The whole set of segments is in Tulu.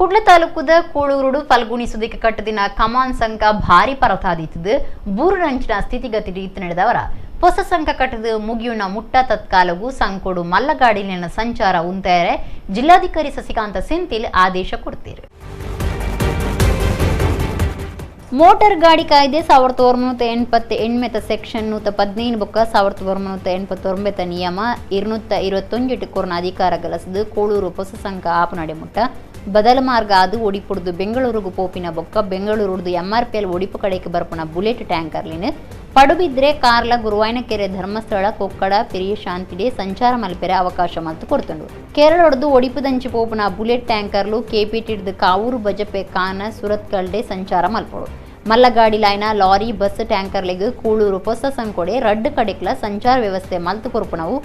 ಕುಡ್ಲ ತಾಲೂಕುದ ಕೂಳೂರುಡು ಫಲ್ಗುಣಿ ಸುದಿಕ ಕಟ್ಟದಿನ ಕಮಾನ್ ಸಂಘ ಭಾರಿ ಪರತಾದಿತ್ತದು ಬೂರುನಂಚಿನ ಸ್ಥಿತಿಗತಿ ಇತ್ತು ನಡೆದವರ ಹೊಸ ಸಂಘ ಕಟ್ಟದು ಮುಗಿಯುಣ ಮುಟ್ಟ ತತ್ಕಾಲಗೂ ಸಂಕೋಡು ಮಲ್ಲಗಾಡಿಲಿನ ಸಂಚಾರ ಉಂತೇರೆ ಜಿಲ್ಲಾಧಿಕಾರಿ ಸಸಿಕಾಂತ ಸೆಂಥಿಲ್ ಆದೇಶ ಕೊಡ್ತೀರು. ಮೋಟಾರ್ ಗಾಡಿ ಕಾಯ್ದೆ 1988 ಸೆಕ್ಷನ್ 115 ಬೊಕ್ಕ 1989 ನಿಯಮ 221 ಕೊರ್ನ ಅಧಿಕಾರ ಗಲಸದು ಕೋಳೂರು ಹೊಸ ಸಂಘ ಆಪನಡೆ ಮುಟ್ಟ ಬದಲ ಮಾರ್ಗ ಅದು ಒಡಿಪುಡ್ದು ಬೆಂಗಳೂರುಗು ಪೋಪಿನ ಬೊಕ್ಕ ಬೆಂಗಳೂರುಡ್ದು ಎಂಆರ್ಪಿಎಲ್ ಒಡಿಪು ಕಡೆಗೆ ಬರ್ಪುನ ಬುಲೆಟ್ ಟ್ಯಾಂಕರ್ಲಿನ ಪಡುಬಿದ್ರೆ ಕಾರ್ಲ ಗುರುವಾಯನಕೆರೆ ಧರ್ಮಸ್ಥಳ ಕೊಕ್ಕಡ ಪೆರಿಯ ಶಾಂತಿಡೆ ಸಂಚಾರ ಮಲ್ಪೆರೆ ಅವಕಾಶ ಮಲ್ತು ಕೊಡ್ತುಂಡು. ಕೇರಳೊಡ್ದು ಒಡಿಪುದಂಚಿ ಪೋಪುನ ಬುಲೆಟ್ ಟ್ಯಾಂಕರ್ಲು ಕೆಪಿಟಿಡ್ದು ಕಾವೂರು ಬಜಪೆ ಕಾನ ಸುರತ್ಕಲ್ಡೆ ಸಂಚಾರ ಮಲ್ಪೊಡು. ಮಲ್ಲಗಾಡಿ ಲೈನ ಲಾರಿ ಬಸ್ ಟ್ಯಾಂಕರ್ಲಿಗೆ ಕೂಳೂರು ಹೊಸ ಸಂಕೊಡೆ ರಡ್ಡು ಕಡೆಕ್ಲ ಸಂಚಾರ ವ್ಯವಸ್ಥೆ ಮಲ್ತು ಕೊರ್ಪುನವು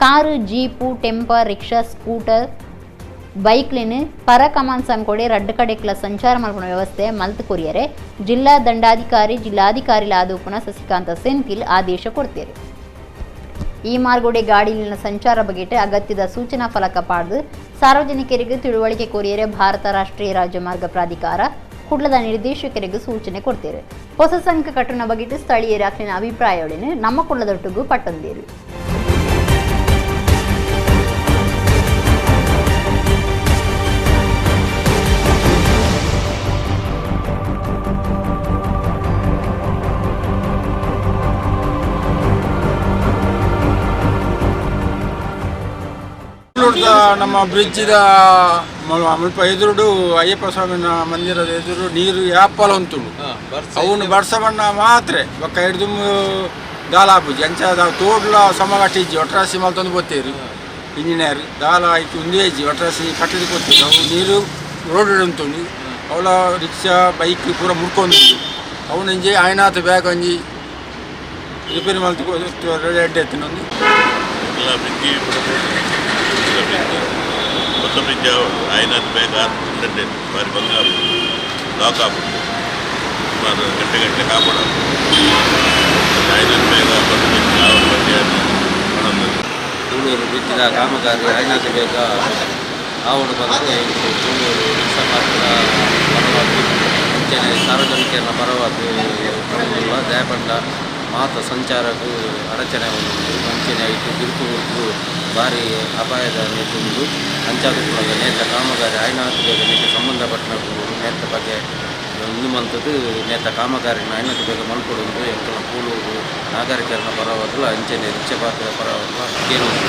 car jeep tempo rickshaw scooter ಬೈಕ್ಲಿನ ಪರ ಕಮಾನ್ ಸಂಕೊಡೆ ರಡ್ಡು ಕಡೆಕ್ಲ ಸಂಚಾರ ಮಲ್ಪುನ ವ್ಯವಸ್ಥೆ ಮಲ್ತು ಕೊರಿಯರೆ ಜಿಲ್ಲಾ ದಂಡಾಧಿಕಾರಿ ಜಿಲ್ಲಾಧಿಕಾರಿಲಾದೂಪುನ ಸಸಿಕಾಂತ ಸೆಂಥಿಲ್ ಆದೇಶ ಕೊಡ್ತೇವೆ. ಈ ಮಾರ್ಗೋಡೆ ಗಾಡಿಲಿನ ಸಂಚಾರ ಬಗೆಟ್ ಅಗತ್ಯದ ಸೂಚನಾ ಫಲಕ ಪಾಡ್ದು ಸಾರ್ವಜನಿಕರಿಗೆ ತಿಳುವಳಿಕೆ ಕೊರಿಯರೆ ಭಾರತ ರಾಷ್ಟ್ರೀಯ ರಾಜಮಾರ್ಗ ಪ್ರಾಧಿಕಾರ ಕುಡ್ಲದ ನಿರ್ದೇಶಕರಿಗೆ ಸೂಚನೆ ಕೊಡ್ತೇವೆ. ಹೊಸ ಸಂಘ ಕಟ್ಟಣ ಬಗೆಟ್ ಸ್ಥಳೀಯರ ಅಕ್ಲಿನ ಅಭಿಪ್ರಾಯೊಡೆನು ನಮ್ಮ ಕುಡ್ಲದೊಟ್ಟಿಗೂ ಪಟ್ಟಂದೇರು. ನಮ್ಮ ಬ್ರಿಡ್ಜಿದ ಮುಲ್ಪ ಎದುರುಡು ಅಯ್ಯಪ್ಪ ಸ್ವಾಮಿನ ಮಂದಿರದ ಎದುರು ನೀರು ಯಾಪಲ ಉಂಟುಂಡು. ಅವನು ಬರ್ಸ ಬಣ್ಣ ಮಾತ್ರ ಬೊಕ್ಕ ಹಿಡ್ದು ದಾಲ ಆಪುಜಿ ಅಂಚ ತೋಡ್ಲ ಸಮಗಟ್ಟಿಜ್ಜಿ ಒಟ್ರಾಸಿ ಮಲ್ತೊಂದು ಪೋತೇರು ಇಂಜಿನಿಯರ್ ದಾಲ ಐಕ್ ಒಂದೇ ಇಜ್ಜಿ ಒಟ್ರಾಸಿ ಕಟ್ಟಡಿ ಪೋತೇರು. ಅವು ನೀರು ರೋಡ್ ಉಂಟುಂಡು ಅವಳ ರಿಕ್ಷಾ ಬೈಕ್ ಪೂರ ಮುರ್ಕೊಂದುಂಡು. ಅವನು ಇಂಜಿ ಆಯ್ನಾಥ ಬ್ಯಾಗ್ ಒಂಜಿ ರಿಪೇರಿ ಮಲ್ತು ರೆಡ್ ಎತ್ತಿನೊಂದು ಹೊಸ ಬ್ರಿಡ್ಜ್ ಆಯ್ನಾಥ್ ಬೇಗ ಆರು ಬಾರಿ ಬಂಗ ಲಾಕ್ ಆಗ್ಬಿಟ್ಟು ಸುಮಾರು ಗಂಟೆ ಗಂಟೆ ಕಾಪಾಡೋದು ಆಯ್ನಾಥ್ ಬೇಗ ಹೊಸ ಬ್ರಿಡ್ಜ್ ಆವಡು. ಕೂಳೂರು ಬ್ರಿಡ್ಜಿನ ಕಾಮಗಾರಿ ಆಯ್ನಾಥ ಬೇಗ ಆವಡು ಬಂದು ಕೂಳೂರು ರಿಕ್ಷಾ ಮಾತ್ರ ಪರವಾಗಿ ಅಂಚನೆ ಸಾರ್ವಜನಿಕರ ಪರವಾಗಿ ದಯಪಂಡ ಮಾತ ಸಂಚಾರಕ್ಕೂ ಅಡಚಣೆ ಉಂಟು. ಅಂಚನೆ ಐತು ಬಿರುಕು ಬಿರುಕು ಭಾರಿ ಅಪಾಯದ ನೇತುಂಡು. ಅಂಚಾದ ನೇತ ಕಾಮಗಾರಿ ಆಯ್ನಾಥ ಬೇಗ ನೇತ ಸಂಬಂಧಪಟ್ಟನ ನೇತ ಬಗ್ಗೆ ಒಂದು ಮಂತದ್ದು ನೇತ ಕಾಮಗಾರಿನ ಆಯ್ನಾಥ ಬೇಗ ಮಲ್ಪಡುಂಡು. ಎಂಕಲ ಕೂಳೂರು ನಾಗರಿಕರನ ಪರವಾಗಲ ಅಂಚನೆ ರಿಕ್ಷಾ ಪಾತ್ರ ಪರವಾಗಲ ಕೇಳುವುದು.